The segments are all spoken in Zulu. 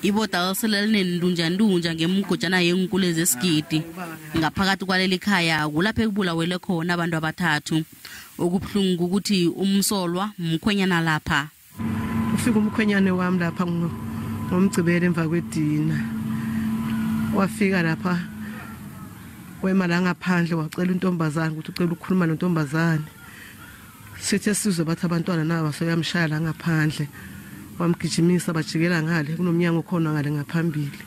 Iboda sele linendunjandunja ngemigojana yenkule zesigidi. Ngaphakathi kwaleli khaya kulapho ekubulawele khona abantu abathathu. Okubuhlungu ukuthi umsolwa mkhwenyana lapha. Ufika umkhwenyane wami lapha ngomgcibelo emva kwedina. Wafika lapha wema la ngaphandle, wacela intombazane ukuthi ucela ukukhuluma nentombazane. Sithe sizwe bathi abantwana nabo soyamshaya la ngaphandle, wamgijimisa bajikela ngale kunomnyango khona ngale ngaphambili.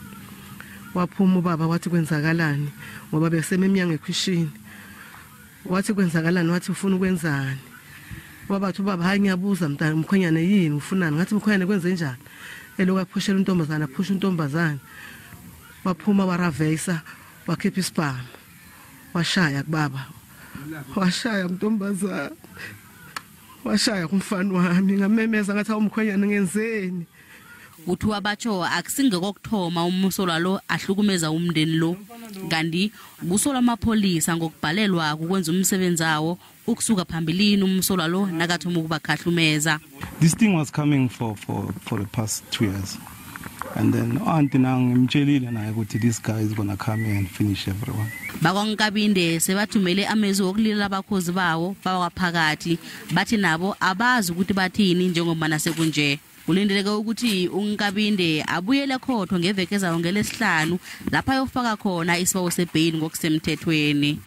Waphuma ubaba wathi kwenzakalani, ngoba beseme eminyango ekhwishini. Wathi kwenzakalani, wathi ufuna ukwenzani. Wabathi ubaba, hayi ngiyabuza mntana mkhwenyane yini ufunani. Ngathi mkhwenyane kwenze njani, eloku aphushela intombazane, aphusha intombazane. Waphuma waraveyisa, wakhipha isibhamu, washaya kubaba, washaya ntombazane, washaya kumfana wami. Ngamemeza ngathi awumkhwenyane ngenzeni. Kuthiwa batsho akusingekokuthoma umsolwa lo ahlukumeza umndeni lo, kanti kusolwa amapholisa ngokubhalelwa kukwenza umsebenzi awo ukusuka phambilini umsolwa lo nakathoma ukubakhahlumeza. This thing was coming for the past 2 years. And then auntie nangimtshelile naye ukuthi this guy is gonna come here and finish everyone. BakwaNkabinde sebathumele amezwi wokulila abakhozi bawo bawaphakathi, bathi nabo abazi ukuthi bathini njengoba sekunje. Kulindeleke ukuthi uNkabinde abuyele ekhotho ngeveke ezayo ngelesihlanu, lapha ayofaka khona isibawo sebheyili ngokusemthethweni.